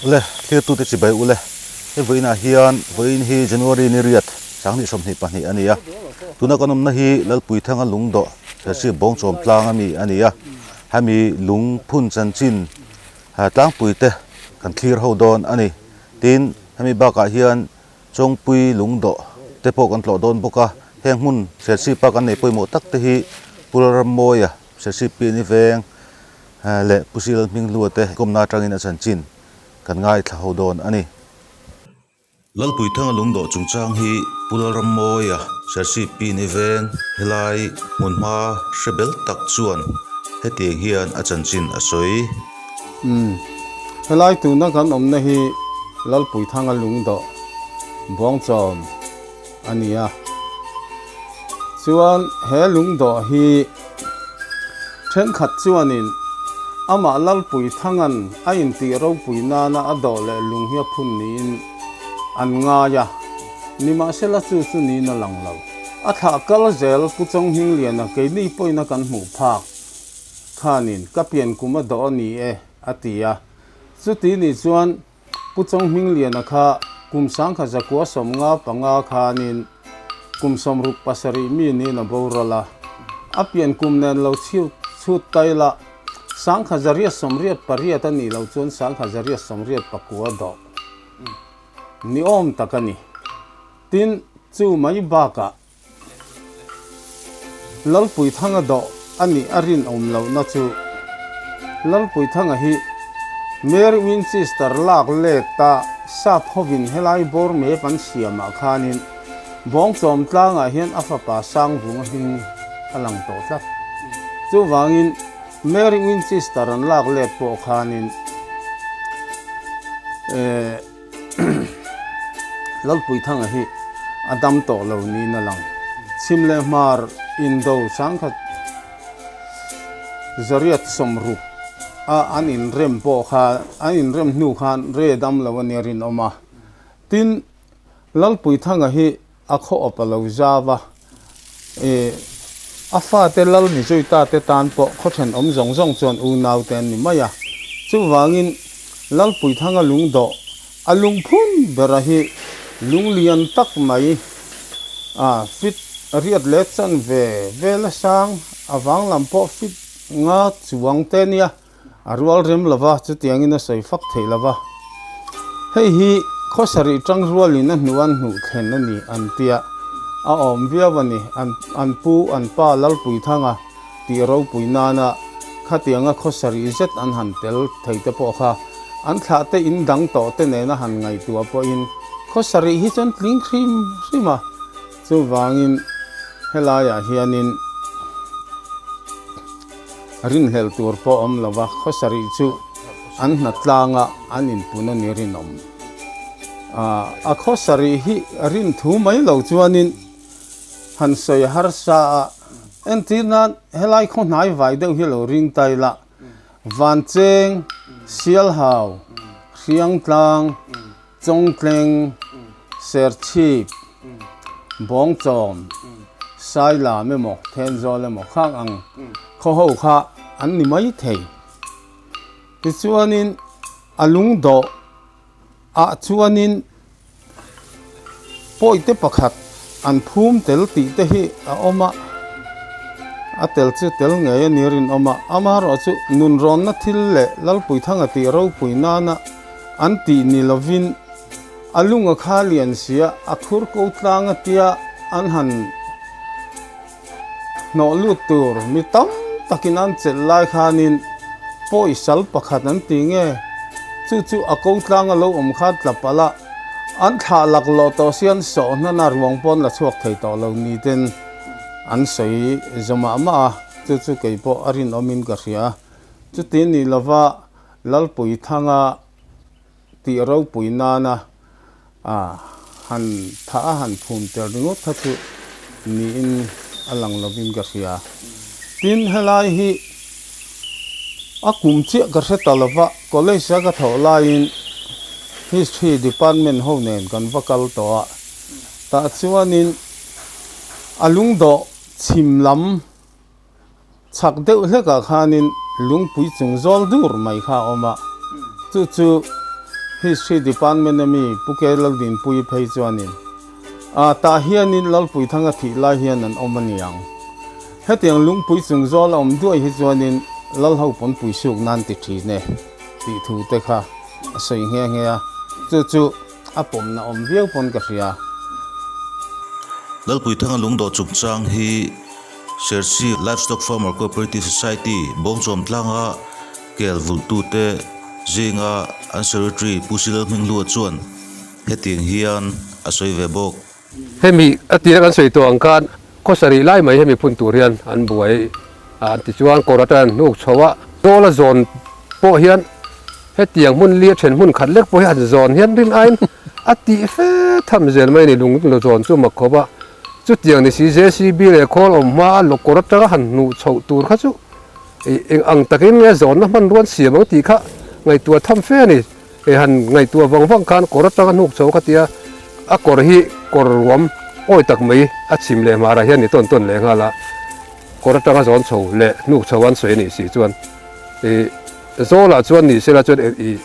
Ule, thlirtute chibai ule, hei vawiinah hian vawiin hi January ni riat 2022 a ni a, tuna kan awmna hi Lalpuithanga lungdawh Serchhip Bawngchawm tlang ami a ni a, hemi lungphun chanchin tlangpuite kan thlir ho dawn a ni. Tin, hemi bakah hian Chawngpui lungdawh te pawh kan tlawh dawn bawk a, heng hmun Serchhipa kan nei pawimawh tak te hi Pu Lalrammawia, Serchhip Piani Veng leh Pu Silal Hminghlua te kawmna atangin a chanchin kan ngaithla ho dawn a ni. Lalpuithanga lungdawh chungchang hi Pu Lalrammawia, Serchhip Piani Veng helai hmunhma hre bel tak chuan hetiang hian a chanchin a sawi. Umm, helai tuna kan awmna hi Lalpuithanga lungdawh Buangchawm a ni a. Chuan he lungdawh hi thenkhat chuanin amah Lalpuithanga'n a intih ropui nana a dawh leh lung hi a phun niin an ngai a, nimahsela chu chu niin a lang lo. A thlah kal zel Pu Chawnghmingliana keini pawhin a kan hmuh phak. Khanin, Ka pian kum a dawh a ni e, a ti a. Chuti ni chuan Pu Chawnghmingliana kha kum 1995 khanin kum 67 mi niin a boral a. A pian kum nen lo chhiu chhut tai la, 1988 a nih loh chuan 1989 a dawh ni awm tak a ni. Tin, chu mai bakah Lalpuithanga dawh a nih a rinawm lohna chu Lalpuithanga hi Mary Winchester lak leta sap hovin helai bawr mep an siamah khanin Bawngchawm tlangah hian a fapa Sangvunga hming a lang tawh tlat. Chuvangin Mary Winchester an lak let pawh khanin Lalpuithanga hi a dam tawh lo niin a lang. Chhim leh hmar indo sangkhat zariat sawmruk a an inrem pawh kha an inrem hnu khan re dam lo a nia rinawm a. Tin, Lalpuithanga hi a khaw awp a lo zau a, ih a fate lal ni zui ta te tan pawh khaw thenawm zawng zawng chuan unau te an ni mai a. Chuvangin Lalpuithanga lungdawh a lungphun bera hi lung lian tak mai a fit riat leh chan ve vel a sang a vang lam pawh fit nga chuang te nia. A rual rem lova, chutiangin a sawi fak theih lova. Hei hi khawsarih tang rualin a hnu an hnuh thlen a ni an tia a awm viau a ni. An an pu an pa Lalpuithanga tih ropui nana khatianga khawsarih zet an han tel thei te pawh kha an thlah te in dang tawh te nena han ngaihtuah pawhin khawsarih hi chuan tling hrim hrim a. Chuvangin helaiah hianin. Rinhlelh tur pawh awm lo va, khawsarih chu an hna tlanga an inpun a ni rinawm. A khawsarih hi rin thu mai lo chuanin han sawi harsa a, entir nan helai khaw hnai vai deuh hi lo ring ta ila, Vancheng, Sialhau, Hriangtlang, Chawngtleng, Serchhip, Bawngchawm, Sailam emaw, Thenzawl emaw khang ang khaw ho kha an ni mai thei. Tichuanin a lungdawh ah chuanin pawite pakhat an phum tel tih te hi a awm a, a tel chu tel ngei a ni rinawm a, amaherawhchu nunrawnna thil leh Lalpuithanga tih ropui nana An tih ni lovin a lung a kha lian sia, a khur ko tlang a tia an han hnawh lut tur mi tam takin an chelh lai khanin pawi sal pakhat an ti nge chu chu a ko tlang a lo awm kha tla palh a, an thlah laklawh tawh si an sawh hnan a ruang pawn la chhuak thei tawh lo ni ten an sawi zawmah mah a, chu chu kei pawh a rinawmin ka hria. Chuti ni lova Lalpuithanga tih ropui nana han thah a han phum tel ringawt kha chu niin a lang lovin ka hria. Tin, helai hi a kum chiah ka hre ta lova, college a ka thawh laiin History department ho nen kan va kal tawh a, tah chuanin a lungdawh chhim lam Chhak deuh hlekah khanin lungpui chung zawl dur mai kha a awm a, chu chu History Department a mi Pu Ke Laldinpuii phei chuanin a tah hianin Lalpuithanga thih lai hian an awm a ni ang. Hetiang lungpui chung zawl a awm duai hi chuanin Lalho pawnpui suk nan ti thin e tih thu te kha a sawi nghe nghe a, chu chu a pawmna awm viau pawn ka hria. Lalpuithanga lungdawh chungchang hi Serchhip Livestock Farmer Cooperative Society Bawngchawm tlanga kel vulhtute zinga an Secretary Pu Silal Hminghlua chuan hetiang hian a sawi ve bawk. Hemi a tira kan sawi tawh ang khan khaw sarih lai mai hemi phun tur hian an buai a, an ti chuan kawr atang an hnuk chho a, Zawla zawn pawh hian hetiang hmun li a then hmun khat lek pawh hi han zawn hian rin aiin a tih fe tham zel mai a ni, lung zawn chu mak khawp a, chutiang ni si JCB leh khawl awm hma a lawkawr atanga han hnuh chhoh tur kha chu eng ang takin nge zawnna hmanrua an siam ang tih kha ngaihtuah tham fe a ni. Hei han ngaihtuah vang vang khan kawr atanga hnuk chho kha tia a kawr hi kawr ruam awi tak mai a chhim leh hmarah hian ni tawn tawn leh nghal a, kawr atanga zawn chho leh hnuk chho an sawi a nih si chuan ih zawlah chuan ni sela chuan ih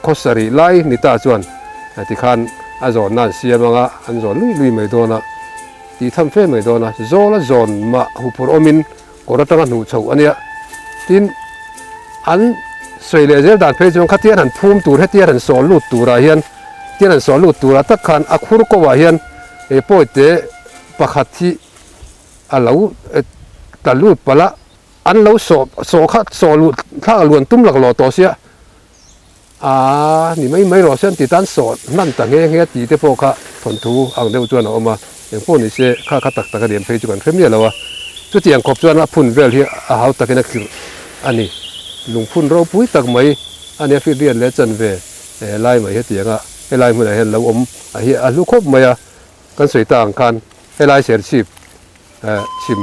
khaw sarih lai ni ta chuan tikhan a zawnna an siam anga an zawn lui lui mai dawn a, tih tham fe mai dawn a, zawla zawn mah huphurh awmin Kawr atanga hnuh chhoh a nia. Tin, an sawi leh zel dan phei chuan khatian han phum tur hetian han sawl lut turah hian tian han sawl lut turah tak khan a khur kawah hian he pawite pakhat hi a lo tla lut palh a, an lo sawh sawh kha saw luh thlak luan tum laklawh tawh sia. A ni mai mai rawh se an ti tan sawh hman ta nghe nghe tih te pawh kha thawnthu ang deuh chuan a awm a, engpawh ni se kha kha tak tak a lian phei chu kan hre miah lo a, chutiang khawp chuan a phun vel hi a hau takin a khirh a ni. Lungphun ropui tak mai a nia fit riat leh chanve lai mai hetiang a helai hmunah hian lo awm a hi a hlu khawp mai a, kan sawi ta ang khan helai serchhip Chhim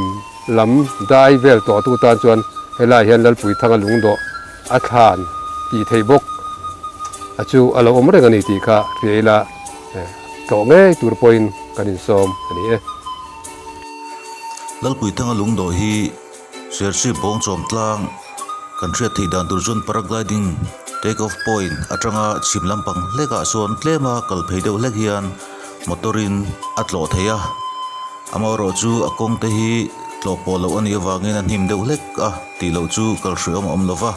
lam dai vel tawh tu tan chuan helai hian Lalpuithanga lungdawh a thlan tih theih bawk a chu a lo awm reng a ni tih kha hria ila tlawh ngei tur pawhin kan insawm a ni e. Lalpuithanga lungdawh hi Serchhip Bawngchawm tlang kan hriat theih dan tur chuan paragliding take off point atanga chhim lampang hlekah sawn tlema kal phei deuh hlek hian motor in a tlawh thei a. Amaherawh chu a kawng te hi tlawh pawh loh a nih avangin a hnim deuh hlek a tih loh chu kal hriawm a awm lo va.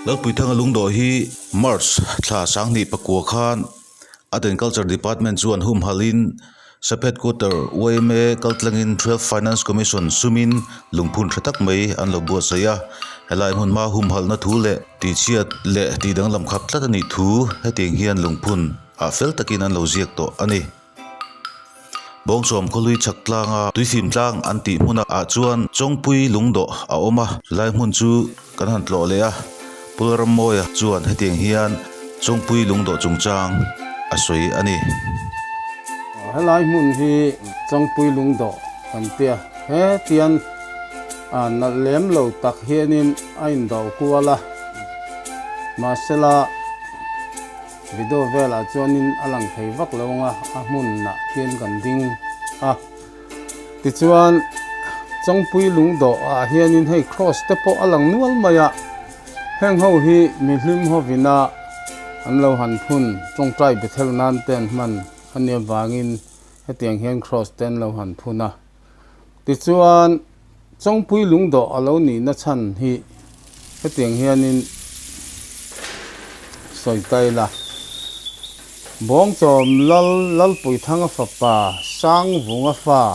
Lalpuithanga lungdawh hi March thla sanghnih pakua khan Art and Culture Department chuan humhalhin Sub Headquarter yma kaltlangin 12 Finance Commission sumin lungphun tha tak mai an lo buatsaih a. Helai hmun hma humhalhna thu leh tihchhiat leh tihdanglam khap tlat a nih thu hetiang hian lungphun ah fel takin an lo ziak tawh a ni. Bawngchawm khawlui chhak tlanga tuifim tlang an tih hmunah ah chuan Chawngpui lungdawh a awm a, chulai hmun chu kan han tlawh leh a, Pulrammawia chuan hetiang hian Chawngpui lungdawh chungchang a sawi a ni. Helai hmun hi Chawngpui lungdawh kan tia, hetian nalh lem lo tak hianin a indawh kual a, mahsela, Video velah chuanin a lang thei vak lo ang a, a hmunah khian kan ding a. Tichuan, Chawngpui lungdawh ah hianin hei cross te pawh a lang nual mai a, heng ho hi mihlim hovina an lo han phun tawngtai Bethel nan te an hman a nia vangin hetiang hian cross te an lo han phun a. Tichuan, Chawngpui lungdawh a lo nihna chhan hi hetiang hianin sawi ta ila, Bawngchawm Lal Lalpuithanga fapa Sangvunga fa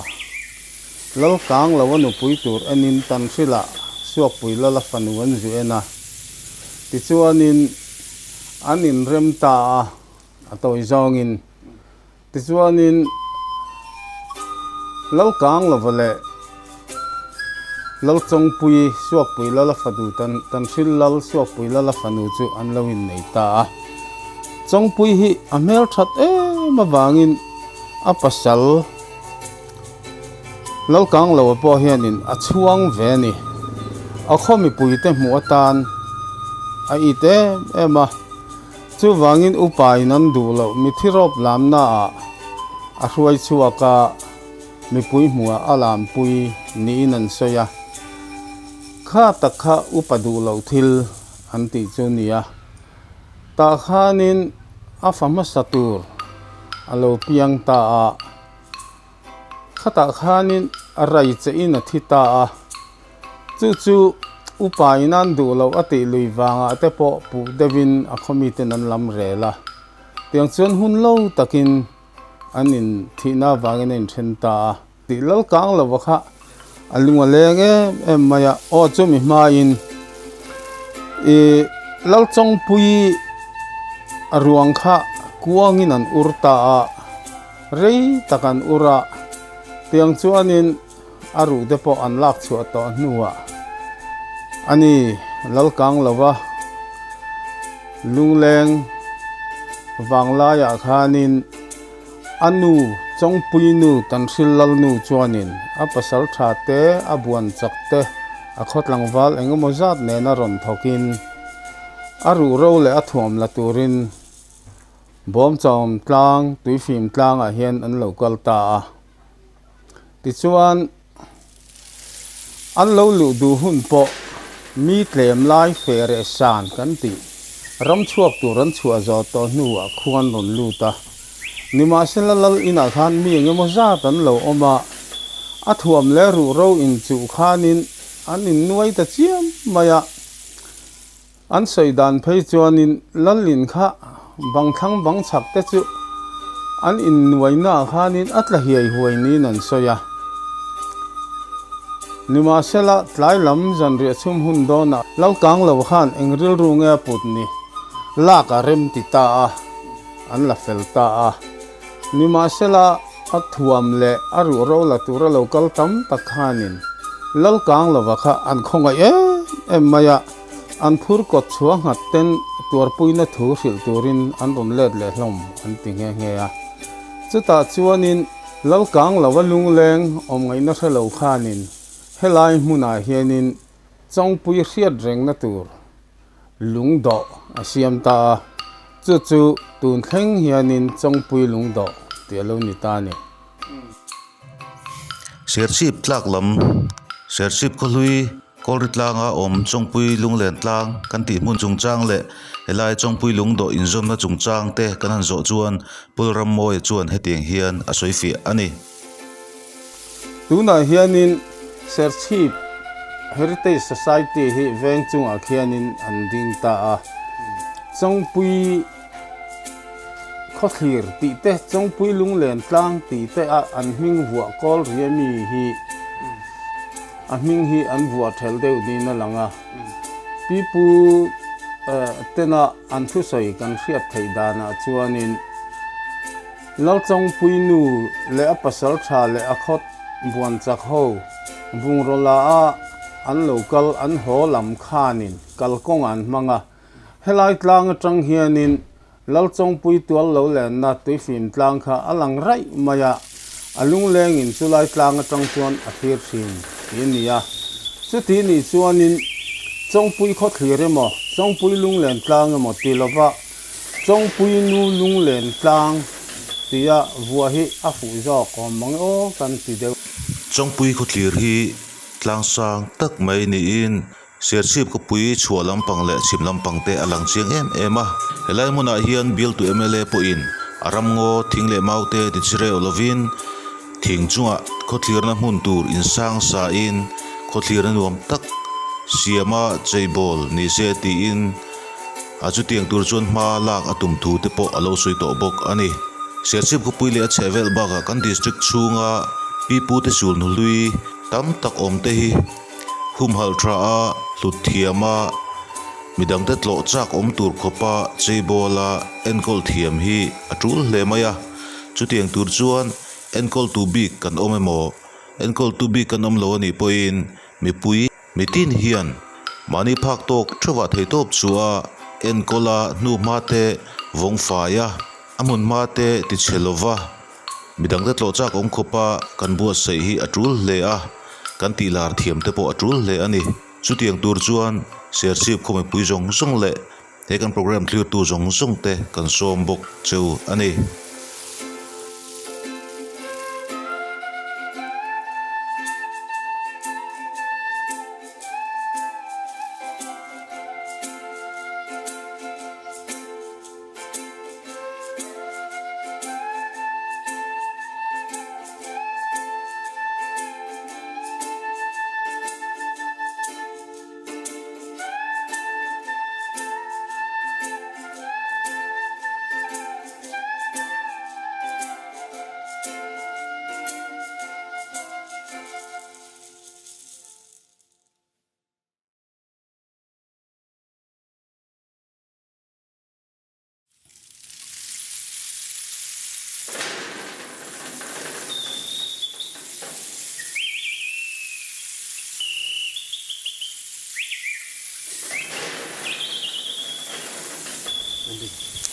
Lalkang lo a nupui tur enin Tanhrila Suakpui Lala fanu an zu en a, tichuanin an inrem ta a, a tawi zawngin. Tichuanin, Lalkang lova leh Lalchawngpui Suakpui Lala fanu Tanhril Lal Suakpui Lala fanu chu an lo innei ta a. Chawngpui hi a hmel that em avangin a pasal Lalkang lova pawh hianin a chhuang ve a ni. A khaw mipuite hmuh atan a it em em a. Chuvangin upain an duh loh mithi rawp lamnaah a hruai chhuak a, mipui hmuhah a lampui niin an sawi a. Kha tak kha upa duh loh thil an tih chu nia. Tah khanin a fa hmasa tur a lo piang ta a, khatah khanin rai che in a thi ta a, chu chu upa in an duh loh a tih lui vangah te pawh puh deuhin a khaw miten an lam rel a, tiang chuan hun lo takin an in thihna avangin a inthen ta a. Tih lal kang lova kha a lung a leng em em mai a, aw chumi hmain ih Lalchawngpui a ruang kha kuangin an ur ta a, rei tak an ur a, tiang chuanin a ruh te pawh an lak chhuah tawh hnuah a ni Lalkang lova lungleng vanglaiah khanin. A nu, Chawngpui nu Tanhril Lalnu chuanin a pasal tha te, a buan chak te, a khaw tlangval eng emaw zat nena rawn thawkin a ruhro leh a thuam la turin Bawmchawm tlang, Tuifim tlangah hian an lo kal ta a. Tichuan, An lo luh duh hun pawh mi tlem lai fe reh san kan tih ram chhuak tur an chhuah zawh tawh hnuah khuan rawn lut a. Nimahsela lal inah khan mi eng emaw zat an lo awm a, a thuam leh ruhro inchuh khanin an innuai ta chiam mai a. An sawi dan phei chuanin Lalin kha bang thlang bang chhak te chu an innuaina ah khanin a tla hiai huai niin an sawi a. Nimahsela tlai lam zanriah chhum hun dawnah Lalkang lo khan eng rilru nge a put ni lak a rem ti ta a, an la fel ta a. Nimahsela a thuam leh a ruhro la tura lo kal tam tak khanin Lalkang lova kha an khawngaih em em mai a. An phur kawt chhuah nghat ten tuarpuina thu hrilh turin an rawn let leh hlawm an ti nghe nghe a. Chutah chuanin Lalkang lova lungleng awm ngaihna hre lo khanin helai hmunah hianin Chawngpui hriat rengna tur lungdawh a siam ta a, chu chu tun thleng hianin Chawngpui lungdawh tih a lo ni ta a ni. Serchhip tlak lam, Serchhip khawhlui. Kawlri tlanga awm Chawngpui lunglen tlang kan tih hmun chungchang leh helai Chawngpui lungdawh inzawmna chungchang te kan han zawh chuan Pulrammawia chuan hetiang hian a sawi fiah a ni. Tunah hianin Serchhip Heritage Society hi veng chungah khianin an ding ta a, Chawngpui Khawthlir tih te, Chawngpui lunglen tlang tih te a an hming vuah Kawlri ami hi A hming hi an vuah ṭhelh deuh niin a lang a, pipu tena an thusawi kan hriat theih danah chuanin Lalchawngpui nu leh a pasal ṭha leh a khawt buan chak ho bungraw a an lo kal an haw lam khanin kalkawng an hmang a, helai tlang aṭang hianin Lalchawngpui tual lo lenna tuifim tlang kha a lang raih mai a, a lunglengin chulai tlang atang chuan a thlir thin tih a ni a. Chuti nih chuanin Chawngpui khaw thlir emaw, Chawngpui lunglen tlang emaw ti lova Chawngpui nu lunglen tlang tia vuah hi a fuh zawk awm mang aw kan ti deuh. Chawngpui khaw thlir hi tlang sang tak mai niin Serchhip khawpui chhuah lampang leh chhim lampang te a lang chiang em em a, helai hmunah hian bialtu mla pawhin a ramngaw thing leh mau te ti chireu lovin thing chungah khawthlirna hmun tur insang sain khawthlirna nuam tak siama cheibawl ni se tiin a chutiang tur chuan hma lak a tum thu te pawh a lo sawi tawh bawk a ni. Serchhip khawpui leh a chhehvel bakah kan district chhunga pipute sulhnu hlui tam tak awm te hi Humhalh tha a, hlut thiam a, midangte tlawh chak awm tur khawpa cheibawla enkawl thiam hi a tul hle mai a. Chutiang tur chuan enkawltu bik kan awm emaw, enkawltu bik kan awm lo a nih pawhin mipui mitin hian mahni phak tawk theuhah theihtawp chu a enkawl a, hnuhma te vawng fai a, a hmunhma te tichhe lova. Midangte tlawh chak awm khawpa kan buatsaih hi a tul hle a, kan tih lar thiam te pawh a tul hle a ni. Chutiang tur chuan Serchhip khaw mipui zawng zawng leh he kan programme thlirtu zawng zawng te kan sawm bawk cheu a ni.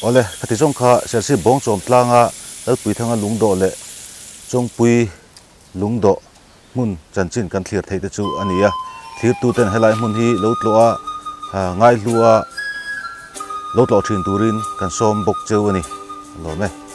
Awle, khati zawng kha Serchhip Bawngchawm tlanga Lalpuithanga lungdawh leh Chawngpui lungdawh hmun chanchin kan thlir theih te chu a ni a. Thlirtuten helai hmun hi lo tlawh a, ngaihlu a, lo tlawh thin turin kan sawm bawk cheu a ni. A lawm e.